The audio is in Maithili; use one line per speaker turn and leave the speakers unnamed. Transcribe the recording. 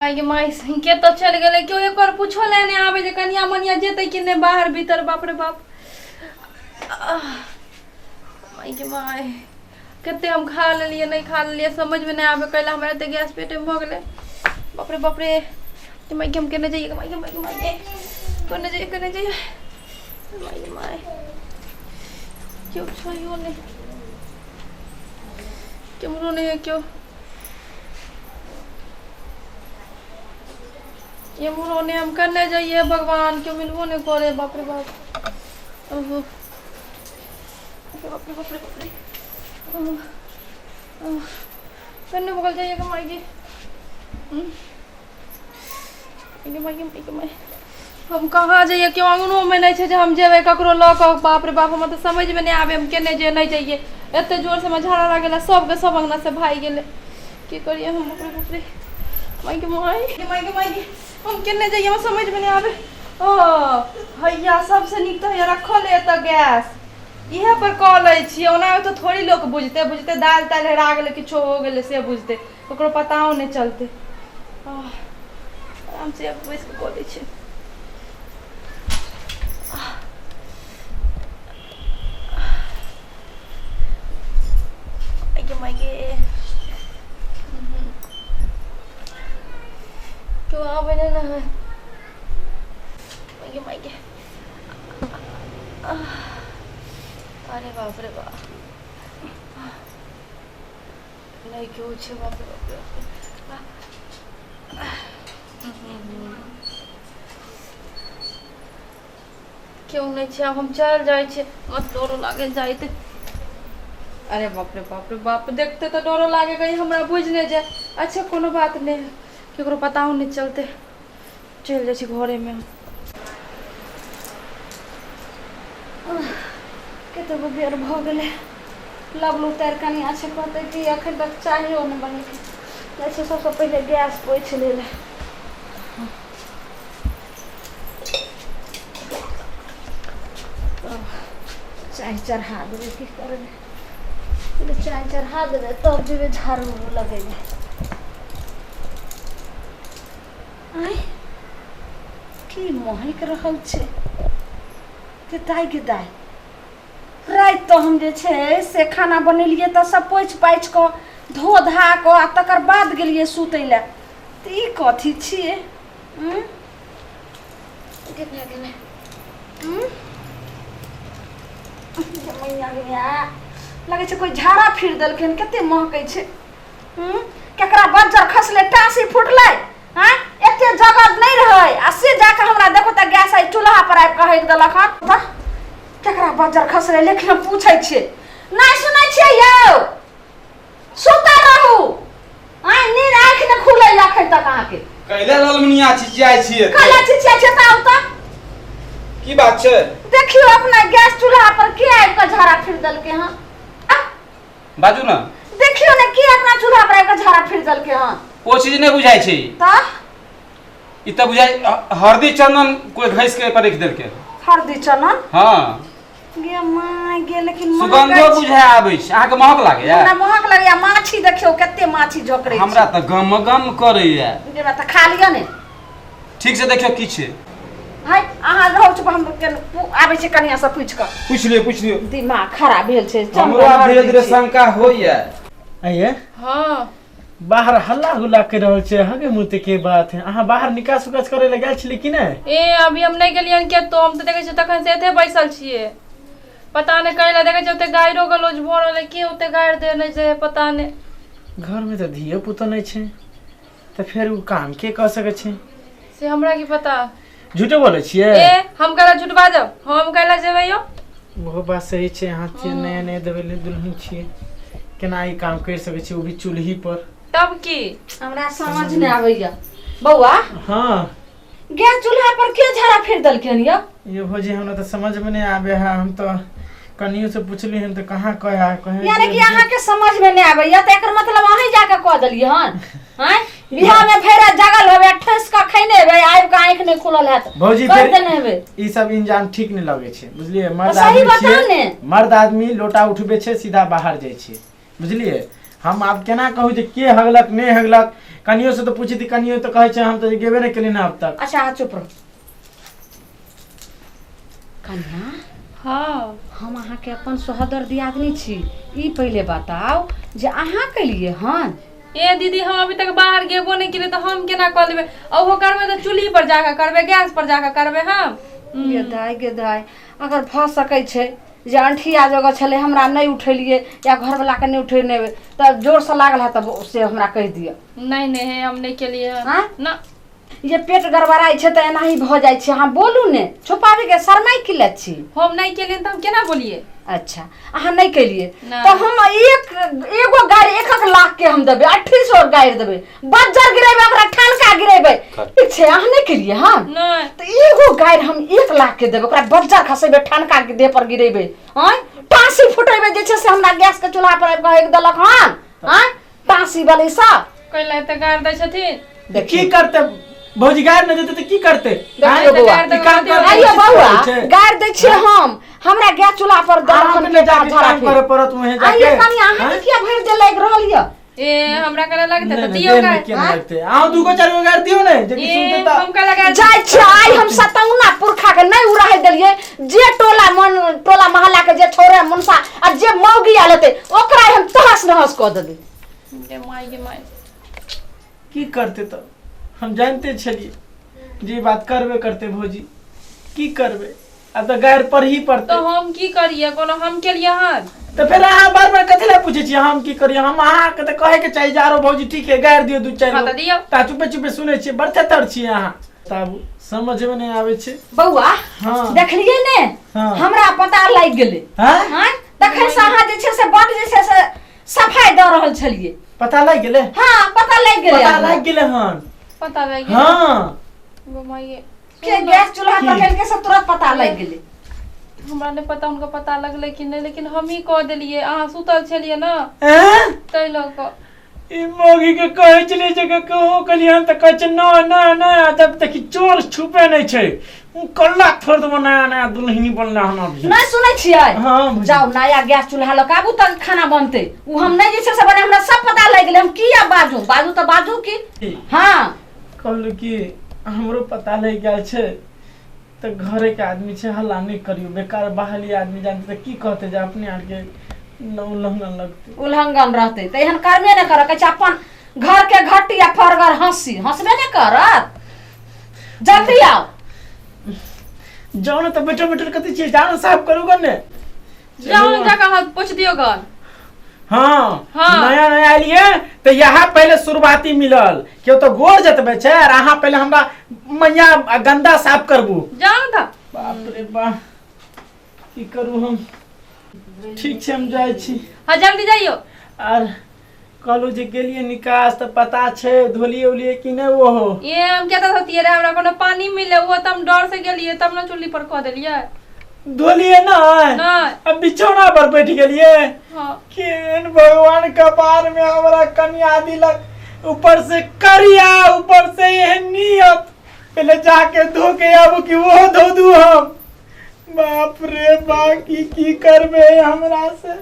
माय गे माय, के तऽ चलि गेलै, केओ एक बार पूछो ले नहि आबै जे कनिया मनिया जेतै कि नहि बाहर भीतर। बाप रे बाप, आह, माय गे माय, कते हम खा लेलियै नहि खा लेलियै समझमे नहि आबै। कैला हमरा एते गैस पेटमे भऽ गेलै? बाप रे बाप रे, माय गे, हम केने जइयै? माय गे माय गे माय गे, कोने जइयै केने जइयै? माय गे माय, केओ छैयो नहि, केम्हरो नहि है केओ, एम्हरो नहि। हम कने जाइए भगवान? केओ मिलबो नहि करे। बाप रे बाप, ओहो, बाप रे बाप रे बाप रे, ओहो, ओहो, कन्ने बगल जाइए गे माय गे? गे माय गे माय गे माय, हम कहाँ जइए? केओ अङ्गनोमे नहि छै जे हम जेबै ककरो लऽ कऽ। बाप रे बाप, हमरा तऽ समझमे नहि आबै हम केने जइए नहि जइए। एते जोरसँ हमरा झाड़ा लागल, सबके सब अङ्गनासँ भागि गेलै। की करिए हम? बाप रे बाप रे, माय गे माय माय गे माय गे, हम केने जइए? हमरा समझमे नहि आबै। ओ हैया, सबसँ नीक तऽ हैया रखल है एतऽ गैस, इहे पर कऽ लै छियै। ओना तऽ थोड़ी लोक बुझतै बुझतै दालि तालि हेरा गेलै, किछो हो गेलै से बुझतै, ककरो पताओ नहि चलतै। आराम से बैस कऽ कऽ लै छियै। गे माय गे, केओ आबै नहि ने है। गे माय गे, अरे बाप रे बाप, नहि केओ छै। बाप रे बाप रे, केओ नहि छै। आब हम चल जाइ छियै, मत डरो लागे जाइत। अरे बाप रे बाप रे बाप, देखते तऽ डरो लागे, कहीं हमरा बुझि नहि जाय। अच्छा, कोनो बात नहि, केकरो पताओ नहि चलतै। चलि जाइ छी घरेमे।
कतेको बेर भऽ गेलै, लगलू तारि कनिया छै, कहतै कि एखन तक चायो नहि बनेलकै। जाइ छै सबसँ पहिले गैस पोछि लै लए। चाय चढ़ा देबै, की करबै? पहिले चाय चढ़ा देबै तब जेबै झाड़ू उड़ू लगेबै। आँय, की महकि रहल छै? गे दाइ, गे दाइ, राति तऽ हम जे छै से खाना बनेलियै तऽ सब पोछि पाछि कऽ धो धा कऽ आ तकर बाद गेलियै सुतै लए, तऽ ई कथी छियै? गेने गेने लगै छै कोइ झाड़ा फिर देलखिन, कते महकै छै। केकरा बज्जर खसलै, टाँसी फुटलै? आँय, एते जगह नहि रहै आ से जाकऽ हमरा देखो तऽ गैस आइ चूल्हा पर आबि कऽ हगि देलक हन। तऽ केकरा बज्जर खसलै? लेकिन हम पूछै छियै, नहि सुनै छियै यौ? सुतल रहू। आँय, नींद आँखि नहि खुलै अखन तक अहाँके?
कैले ललमुनिया चिचियाइ छियै?
कैला चिचिया छियै? तऽ आउ तऽ।
की बात छै?
देखियौ, अपना गैस चूल्हा पर के आबि कऽ झाड़ा फिर देलकै हँ?
बाजू ने।
देखियौ ने, के अपना चूल्हा पर आबि कऽ झाड़ा फिर देलकै हँ?
ओ चीज नहि बुझाइ छै।
तऽ
ई तऽ बुझाइ हरदी चंदन कोई घैस के पर रख देलकै।
हरदी चंदन?
हाँ।
गे माय गे, लेकिन
सुगंधो बुझाय आबै छै। अहाँके महक लागैया?
हमरा महक लगैया। माछी देखियौ, कते माछी झोकरै।
हमरा तऽ गम गम करैया।
गे तऽ खा लिअ ने।
ठीक से देखियौ की छै।
हाय, अहाँ रहू चुप, हम आबै छी कनिया से पूछि कऽ।
पूछि लियौ, पूछि लियौ।
दिमाग खराब भेल छै।
हमरो आब धीरे धीरे शंका होइया।
आइए।
हाँ।
बाहर हल्ला गुल्ला कर रहल छै, अहाँके मुँह के बात है? अहाँ बाहर निकास उकास करे लए गेल छली कि नहि?
ए, अभी हम नहि गेलियन के तो हम तऽ देखै छियै तखन से एते बैसल छियै, पता नहि कैला। देखै छियै ओते गाइरो गलौज भऽ रहल है, के ओते गारि देने छै पता नहि।
घरमे तऽ धियो पुतो नहि छै, तऽ फेर ओ काम के कऽ सकै छै?
से हमरा की पता।
झूठे बोलै छियै?
ए, हम कैला झूठ बाजब? हम कैला जेबै यौ?
ओहो बात सही छै। अहाँ छियै नया नया देबै दुल्हन छियै, केना ई काम करि सकै छियै, ओ भी चूल्ही पर?
तब की।
हमरा समझ नहि आबैया बौआ।
हाँ।
गैस चूल्हा पर के झाड़ा फेर देलखिन यौ?
ये भौजी, हमरा तऽ समझ में नहीं आबे है। हम तऽ कनियो से पुछली हन तऽ कहाँ कहे है, कहे।
यानी कि अहाँके समझ में नहि आबैया तऽ एकर मतलब अहीं जाके कऽ देलियै हन? आँय, बियाह में भरि राति जागल हेबै, ठेस कऽ खैने हेबै, आबि कऽ आँखि नहि खुलल हैत।
भौजी,
कर
फेर
देने हेबै।
ई सब इंजाम ठीक नहीं लगे छै, बुझलियै? मर्द
सही
आदमी
बताउ
छियै
ने।
मर्द आदमी लोटा उठबे छै, सीधा बाहर जाइ छै, बुझलियै? हम आब केना कहू जे के हगलक नहि हगलक। कनियो से तऽ पूछी तऽ कनियो तऽ कहै छै हम तऽ गेबे नहि केलियै हन अब तक।
अच्छा अहाँ चुप रहू। कन्या
हाँ
हम अहाँके अपन सोहदर दियादनी छी, ई पहिले बताउ जे अहाँ केलिए हन?
ए दीदी हम अभी तक बाहर गेबो नहि केलियै तऽ हम केना कऽ लेबै? आ ओहो करबै तऽ चूल्ही पर जाकऽ करबै, गैस पर जाकऽ करबै हम?
गे दाइ गे दाइ, अगर भऽ सकै छै जे अंठिया जगह छलै हमरा नहि उठेलियै या घरवलाके नहि उठेने हेबै तऽ जोरसँ लागल हैत तऽ से हमरा कहि दिअ।
नहि नहि हे हम नहि केलियै हन।
आँय?
ना।
जे पेट गड़बड़ाइ छै तऽ एनाही भऽ जाइ छै। अहाँ बोलू ने, छुपाबैके शरमाइ की लए छी?
हम नहि केलियै तऽ हम केना बोलियै?
अच्छा अहाँ नहि केलियै
नहि।
तऽ हम एक एगो गारि 1-1 लाख के हम देबै, 2800 गारि देबै, बज्जर गिरेबै, ओकरा ठनका गिरेबै। ठीक छै अहाँ नहि केलियै हन?
नहि।
तऽ एगो गारि हम 1 लाख के देबै, ओकरा बज्जर खसेबै, ठनका के देह पर गिरेबै, आँय टाँसी फुटेबै जे छै से हमरा गैस के चूल्हा पर आबि कऽ हगि देलक हन। आँय टाँसी वाली सब
कैला एते गारि दै छथिन?
की करते भौजी, गारि नहि देते तऽ की करते?
देखियौ बौआ।
ई काम करते
आइयो बौआ
उचित छै।
गारि दै छियै हम, हमरा गैस चूल्हा पर देलक
अहाँके
हन
नहि
पेट
जाके
झाड़ा
काम
फिर।
करे पड़त वहें जाके।
आइयो कनि अहाँके
आँय?
किया भरि देह लागि रहल यऽ?
ए हमरा करा लगतै
नहि,
तऽ
नहि,
दियौ
देह में
गारि।
किया नहि लगतै? अहाँ दूगो चारि गो गारि दियौ ने जे कि
ए
सुनते तऽ
हम कला गारि
जाइ छियै आइ हम सतौना पुरखा के नहि उड़ाहि देलियै, जे टोला मन टोला मोहल्ला के जे छोड़े मुनसा आ जे मौगी आयल हेतै ओकरा हम तहस नहस कऽ देबै।
गे माय गे माय।
की करते तऽ हम जानते छलियै जे ई बात करबे करते भौजी, की करबै आब तऽ गारि पर ही पड़तै।
तऽ हम की करियै? कोनो हम केलियै हन?
तऽ फेर अहाँ बार बार कथी लए पूछै छियै हम की करियै? हम अहाँके तऽ कहैके चाही जे आरो भौजी ठीक है गारि दियौ दू चारि
हाँ
गो।
तऽ दियौ।
ता चुपे चुपे सुनै छियै, बड़ थेथर छियै अहाँ। तब समझमे नहि आबै छै।
बौआ
हाँ।
देखलियै ने?
हाँ।
हमरा पता लागि गेलै।
हाँ?
आँय तखन से अहाँ जे छै से बड जे छै से सफाइ दऽ रहल छलियै।
पता लागि गेलै?
हाँ पता लागि गेलै
पता
हमरा।
लागि गेलै हन।
पता लागि गेलै?
हाँ।
गो माय गे।
के गैस चूल्हा
की?
पकड़ि के सब तुरंत पता लागि गेलै।
हमरा नहि पता हुनका पता लगलै कि नहि, लेकिन हमही कऽ देलियै, अहाँ सुतल छलियै ने
ऐं?
ताहि लऽ कऽ।
ई मौगी के कहै छलियै जे कहो कहलियै हन तऽ कहै छै नहि नहि नहि, आ जब देखी चोर छुपे नहि छै उ कल्ला फोड़ देबो। नया नया दुल्हनी बनले हन अभी।
नहि सुनै छियै?
हाँ, बुझलियै।
जाउ नया गैस चूल्हा लऽ कऽ आबू तऽ खाना बनतै। ओ हम नहि जे छै से बने, हमरा सब पता लागि गेलै। हम किया बाजू? बाजू तऽ बाजू की? हाँ
कहलू कि हमरो पता लागि गेल छै तऽ घरे के आदमी छै, हल्ला नहि करियौ, बेकार बाहरी आदमी जानते तऽ की कहते जे अपने आरके न उल्लंघन लगतै।
उल्लंघन रहतै तऽ एहन कर्मे नहि करऽ कहै छै। अपन घर के घट्टी आ फरगर हँसी हँसबे नहि करत। जल्दी आउ।
जाउ ने तऽ बैठल बैठल कथी छियै? जाउ ने साफ करू गने।
जाउ ने जाकऽ अहाँ पोछि दियौ गन।
हाँ।
हाँ।
नया नया एलियै तऽ यहाँ पहिले शुरुआती मिलल, केओ तऽ गोर जतबै छै और अहाँ पहिले हमरा मैया आ गंदा साफ करबू।
जाउ ने तऽ।
बाप रे बाप, की करू हम? ठीक छै हम जाइ छी।
हाँ जल्दी जाइयो।
आर कहलहुँ जे गेलियै निकास तऽ पता छै धोलियै उलियै कि नहि ओहो?
ए हम केतऽ धोतियै रे, हमरा कोनो पानी मिले ओहो तऽ हम डर से गेलियै तब ने चुल्ही पर कऽ देलियै।
धोलियै नहि?
नहि।
आ बिछौना पर बैठ गेलियै?
हाँ।
केहन भगवान कपार में हमरा कनिया दिलक, ऊपर से करिया ऊपर से एहन नियत। पहले जाके धो के आबू कि ओहो धो दू हम? बाप रे बा, की की करबे हमरा से?